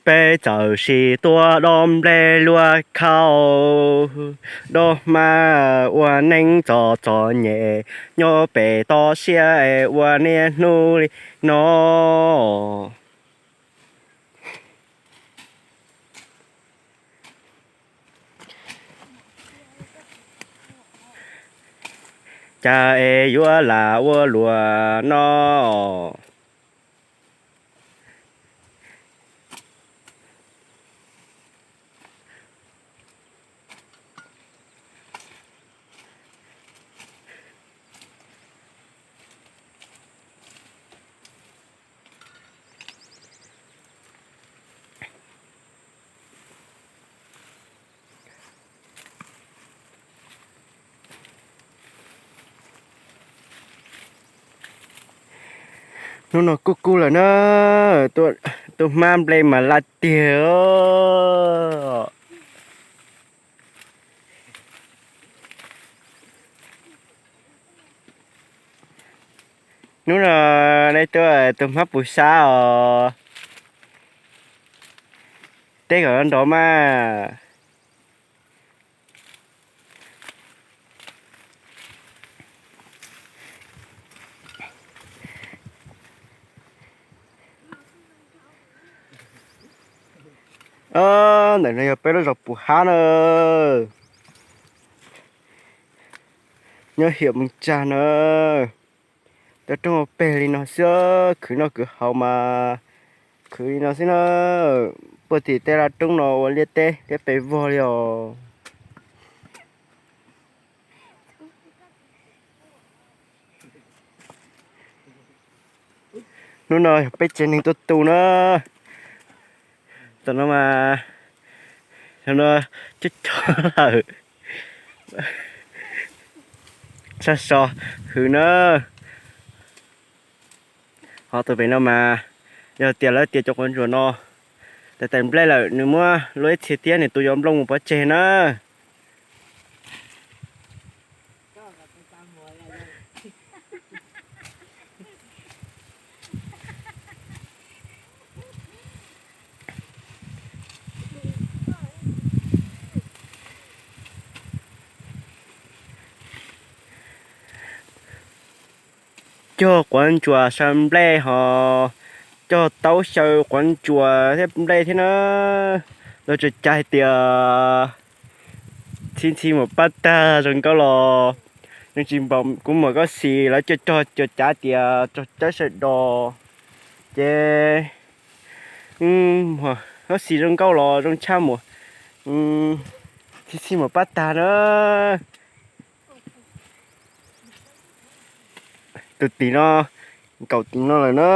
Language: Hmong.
Peb txawm sim tuaj dob nplej luaj khau, dob hmab ua neeb txom txom nyem, nyob pem toj siab es ua niaj hnub li no. Cas es yuav lam ua luaj no. Hnub no kuj kub lawm na, tus hmab nplej mas laj tiag. Hnub no nej tuaj tus hmab puv sab os, teb kom nrov mas. Ntawm no yog peb lub zos Pus Hab na, nyob hiam Moos Tsag na. Cov roob ua peg li no xwb, khwv noj khwv haus mas khwv li no xwb na. Puag tim tej laj roob no ua liab teb liab pes vog li os. Hnub no yog peb tsev neeg tuaj tu na. Tam no mas, tam no cog cog lawm, sab so hwv na. Ho tus pem no mas yog tias lawv tias cov quav ntsuas no tais tais nplej lawm, nws muab luaj ib txhia thiab nws tus yuav nplooj mus pov tseg na. Cog quav ntsuas xyaw nplej ho cog taub xyaw quav ntsuas thiab nplej thiab na. Lawv tsuas cas hais tias txhij ntxhi mus pab tag zoo nkauj los zoo tsis npaum kuv muam Koob Xis lawv cog cog cov cav tias cog cawb sawv daws ces Koob Xis zoo nkauj los zoo tshaj mus, txhij ntxhi mus pab tag na. Tus tim no, nkaum tim no lawm na.